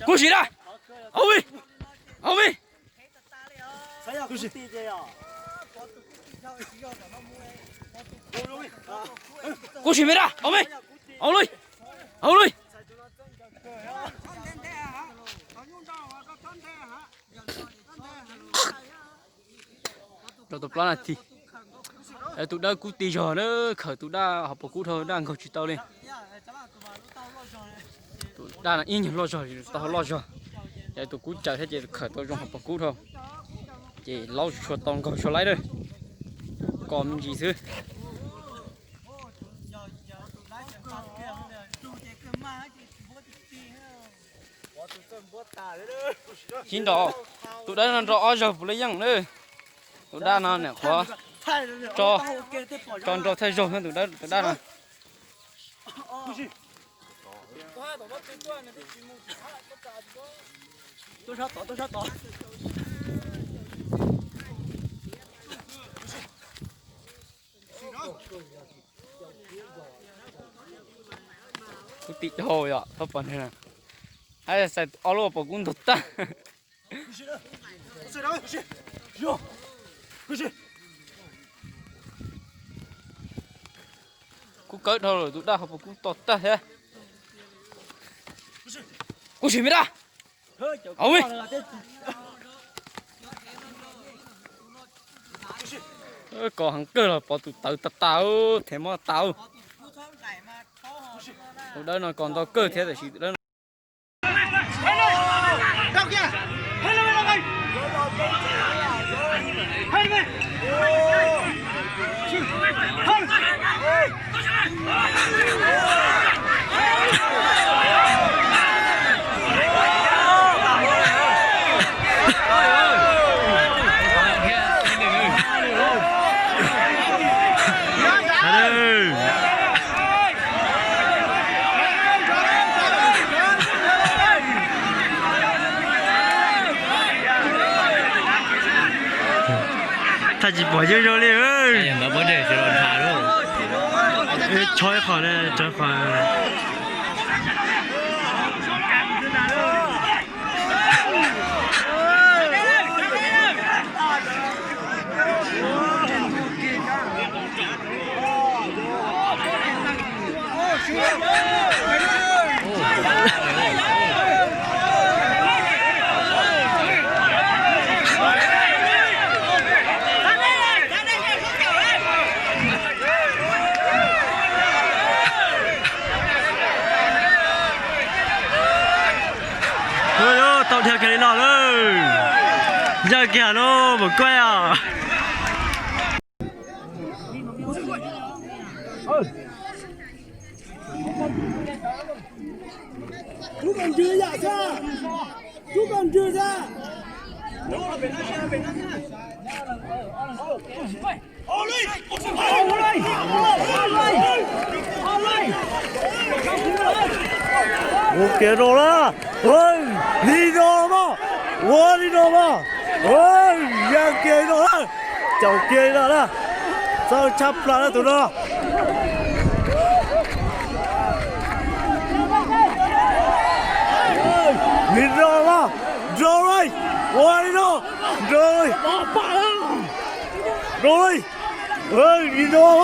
Kuv sim da. Au me. Au me. Kuv sim me da. Au me. Au lui. Au lui. Rau tau plaub nas this. Tus dawb kub ti zog na, khawm tus daj hauv paus kub dhau daj nkaug tsis tau li. Tus daj no ib nyuag loj zog, tau loj zog. Ces tus kub cawm thiab ces khawm tau zoo hauv paus kub dhau. Ces laub tsis tshua tau nkaug tshua laib na. Kos me ntsis xwb. Sib nrau, tus dawb no nrau ob zaug puav leej yeej na. Tus daj no niam qhuav tso, tso nrau thawj zaug tus dawb, tus daj no. Kuv tim dhau yom, tau pom nws na. Hab xais ob lub paus kub ntog tag. Kub kawb dhau lawm, tus daj hauv paus kub to tag thiab. Kuv sim me daj. Au me. Kos heev kawg los pov tus tawv tas tas, them mob tas. Tus dawb no kos ntau kawg thiab tab sis tus dawb no Thaij tsis pom zoo zoo li. Tso ib qho, tso ib qho. Tau dhia kiag li no lawm. Yog kiag no mus kuaj os. Ua kiag no na. Li no mas, ua li no mas. Ya kiag li no na. Caum kiag li no na. Txawj tshaj plaws na tus no. Li no mas, nrau li, ua li no, nrau li, nrau li, li no.